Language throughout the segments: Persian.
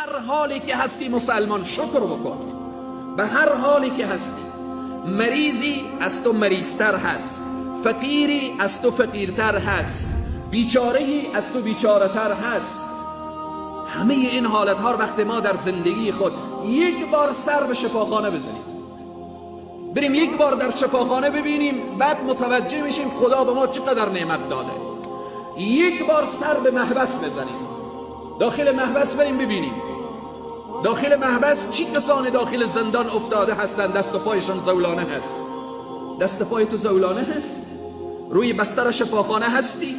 هر حالی که هستی مسلمان شکر بکن، به هر حالی که هستی. مریضی از تو مریضتر هست، فقیری از تو فقیرتر هست، بیچاره‌ای از تو بیچاره تر هست. همه این حالتها رو وقت ما در زندگی خود یک بار سر به شفاخانه بزنیم، بریم یک بار در شفاخانه ببینیم، بعد متوجه میشیم خدا به ما چقدر نعمت داده. یک بار سر به محبس بزنیم، داخل محبس بریم ببینیم داخل محبس چی کسانی داخل زندان افتاده هستند، دست و پایشان زولانه هست. دست پای تو زولانه هست؟ روی بستر شفاخانه هستی؟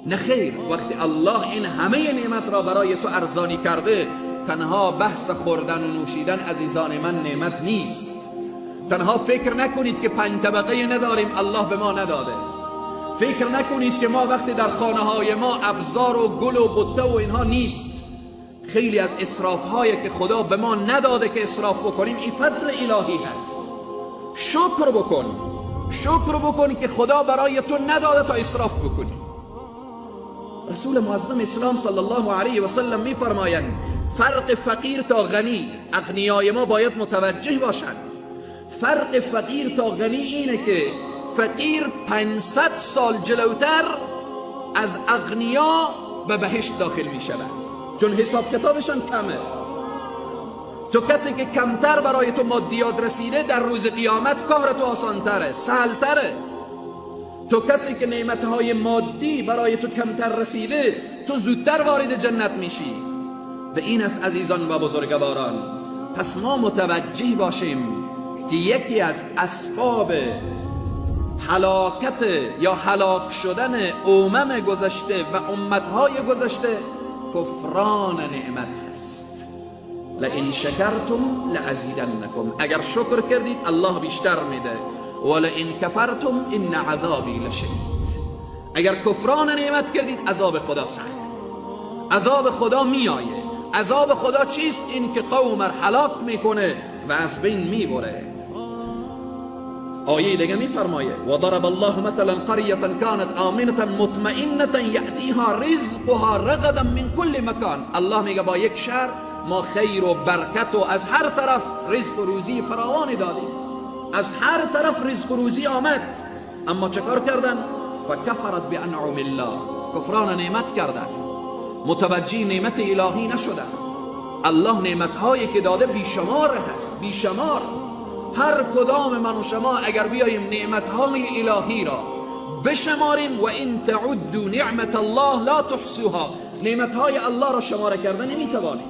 نه خیر. وقتی الله این همه نعمت را برای تو ارزانی کرده، تنها بحث خوردن و نوشیدن عزیزان من نعمت نیست. تنها فکر نکنید که 5 طبقه نداریم الله به ما نداده. فکر نکنید که ما وقتی در خانه های ما ابزار و گل و بته و اینها نیست. خیلی از اسراف هایی که خدا به ما نداده که اسراف بکنیم، این فضل الهی هست. شکر بکن، شکر بکن که خدا برای تو نداده تا اسراف بکنی. رسول معظم اسلام صلی الله علیه و سلم میفرمایند فرق فقیر تا غنی، اغنیای ما باید متوجه باشند، فرق فقیر تا غنی اینه که فقیر 500 سال جلوتر از اغنیا به بهشت داخل می شود، چون حساب کتابشان کمه. تو کسی که کمتر برای تو مادیات رسیده، در روز قیامت کار تو آسانتره، سهلتره. تو کسی که نعمتهای مادی برای تو کمتر رسیده، تو زودتر وارد جنت میشی. به این است عزیزان و بزرگواران، پس ما متوجه باشیم که یکی از اسباب هلاکت یا هلاک شدن امم گذشته و امتهای گذشته کفران نعمت هست. لئن شکرتم لازیدنکم، اگر شکر کردید الله بیشتر میده. ولئن کفرتم ان عذابی لشدید، اگر کفران نعمت کردید عذاب خدا سخت، عذاب خدا میآیه. عذاب خدا چیست؟ این که قوم را هلاک میکنه و از بین میبره. آیه دیگه میفرمایه و ضرب الله مثلا قرية كانت آمنة مطمئنة یأتیها رزقها رغدا من كل مکان. الله میگه با یک شهر ما خیر و برکت و از هر طرف رزق و روزی فراوانی دادیم، از هر طرف رزق و روزی آمد، اما چکار کردن؟ فکفرت بانعم الله، کفران نعمت کردن، متوجه نعمت الهی نشدن. الله نعمتهایی که داده بیشمار هست، بیشمار. هر کدام من و شما اگر بیاییم نعمتهای الهی را بشماریم، و این تعدوا نعمت الله لا تحصوها، نعمتهای الله را شماره کردن نمیتوانیم.